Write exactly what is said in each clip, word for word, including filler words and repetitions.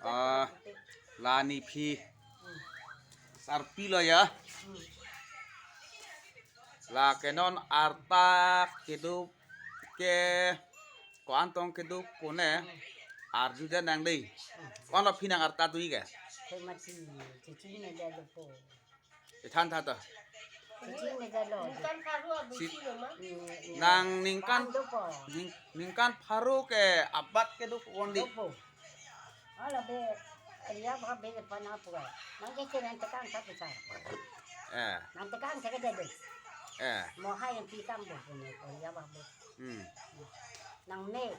Ah, la nephi sarpi lo ya. La ke non arta kedo ke ko-an tong kedo kone arju det nang dei. Ko-an lo phi nang arta dui ke? Kemati, cicing ne dalo po. Ithan tha to. Cicing ne dalo. Ningkan pharo Si- abisi lo ma. Hmm, hmm. Nang ningkan Ando po. Ning, ningkan pharo ke abat kedo ko-an dei. Dopo. Ala be, ria ba be pana po. Nang ke kiran tekan sa besar. Eh, Nang tekan sa ke dede. Eh. Mo hai yang pikam po punya ko ria ba be. Hmm. Nang mek.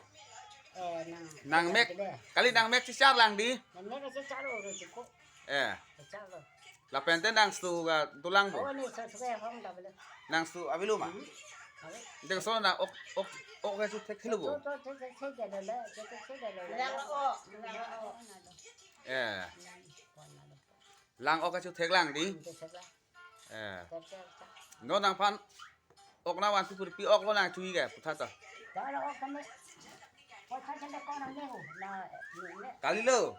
Eh, nang Nang mek. Kali nang mek si char lang dei. Nang mek si char lo cukup. Eh. Char lo. Lapen te nang stu ga dolang po. Oh, ni so so hong da bele. Nang stu avelo ma. Hmm. Ave. Deng so na ok ok ok ga chu thek thelo po. To to to to to da da da. To to to da da da. Lang ok. Lang ok. Eh. Lang ok ga chu thek lang dei. Hmm, to thek lang. Eh. To to to. No nangphan ok nang van tu pur pi ok lo nang chui ke putha to. Kalau ok kami. Kota cende kona nehu. Na ne ne. Kali lo.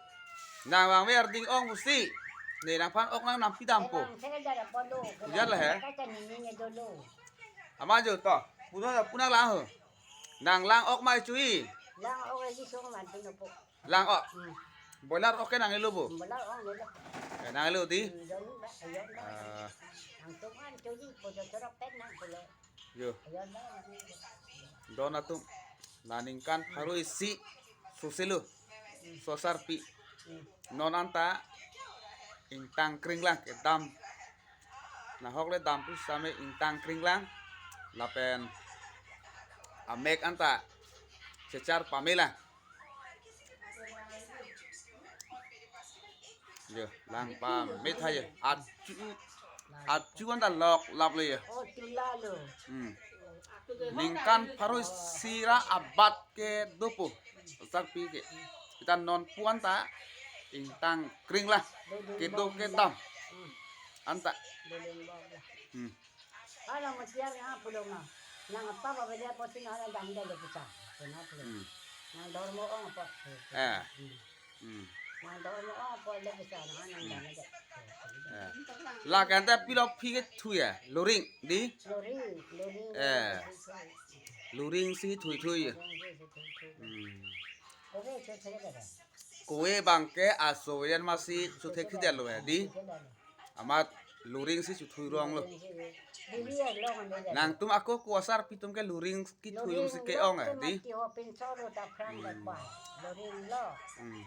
Nang vangver ding-ong pusi. Ne nangphan ok nang nampi dampo. Nang cende da polo. Ujar lah, he? Kata ni ni ne dolo. Ama jo to. Puno puno lang ho. Nang lang ok mai chui. Lang ok lagi sung man pino po. Lang ok. Hmm. Boiler ok ke nang elo po. Boiler ok nelo. Eh, nang elo dei. Hmm, don ba, ayon ba. Ah. Nang tuman chui po jo chorok pen nang polo. Yo. Ayon ba. Don atum. La ningkan pharo isi sose lo. So sarpi. Hmm. Non anta ingtang kring lang kedam. Nahok le dam pu same ingtang kring lang. Lapen amek anta chechar pame lang. Yo, lang pame tha yo. Achu achu anta lok lap le yo. Oh, tula lo. Hmm. Ningkan pharo isi ra abat kedo po. Sarpi ke. Kita non pu anta ingtang kring lang. Kedo kedam. Hmm. Anta. Dodun bok lah. Hmm. Hala matiar nga pulo nga. Nang apa ba beli apa sih nang dam dalo kita. Kena pulo. Hmm. Nang dormo ong apa. Eh. Hmm. Hmm. Nang dormo ong apa le kita nang nang dam aja. Eh. La kan ta pilo phi kethu ya. Luring dei. Luring, luring. Eh. Luring si thui thui ya. Luring si thui thui. Hmm. Oke, cek cek aja. Kove abang ke aso yan masi chuthe khidel lo ya dei. Amat luring si chuthui rong lo. Nangtum ako ko asarpi atum ke luring kithui rong si ke-ong ya dei. Hmm.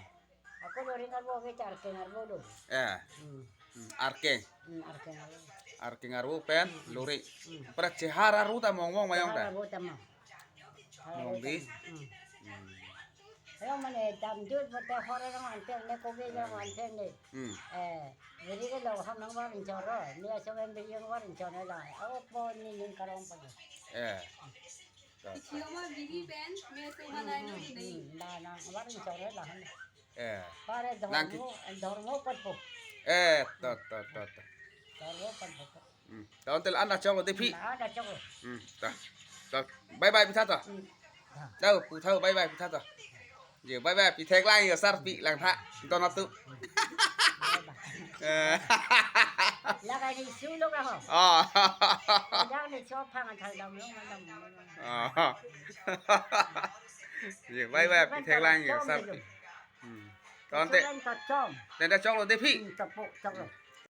Ako luring arvo ke Arkeng arvo lo. Eh. Hmm. Hmm, Arkeng. Hmm, Arkeng arvo. Arkeng arvo pen luring. Hmm. Pra chehar arvo ta mong mong ma-ong ta. Chehar arvo ta mong. Mong dei. Hmm. Hmm. Ayo mane damjut bote hor rong anpeng ne, kove rong anpeng ne. Hmm. Eh, jadi ke lo ham nang warin choro. Ni aso em beri yang warin choro la. Awo po ni ning karong pa. Eh. Sio ma biri pen, me so mana lo ni. Hmm, na na warin choro la ham. Eh. Pare Nang ki- dormo, dormo pat po. Eh, to to to to. Dormo pat po. Hmm. Taon tel anda chok lo dei phi. Anda chok lo. Hmm. Ta. Ta. Bye bye putha to. Hmm. Tau putha bye bye putha to. Ye bye bye pi thek lang yo sarpi lang tha. Don atum. Eh. La kai ni su lo ka ho. Oh. Dang ni chop phang thai dam lo dam. Oh. Ye bye bye pi thek lang yo sarpi. Hmm. Taon te. Taon ta chom. Tenda chok lo dei phi. Hmm, chok po, chok lo.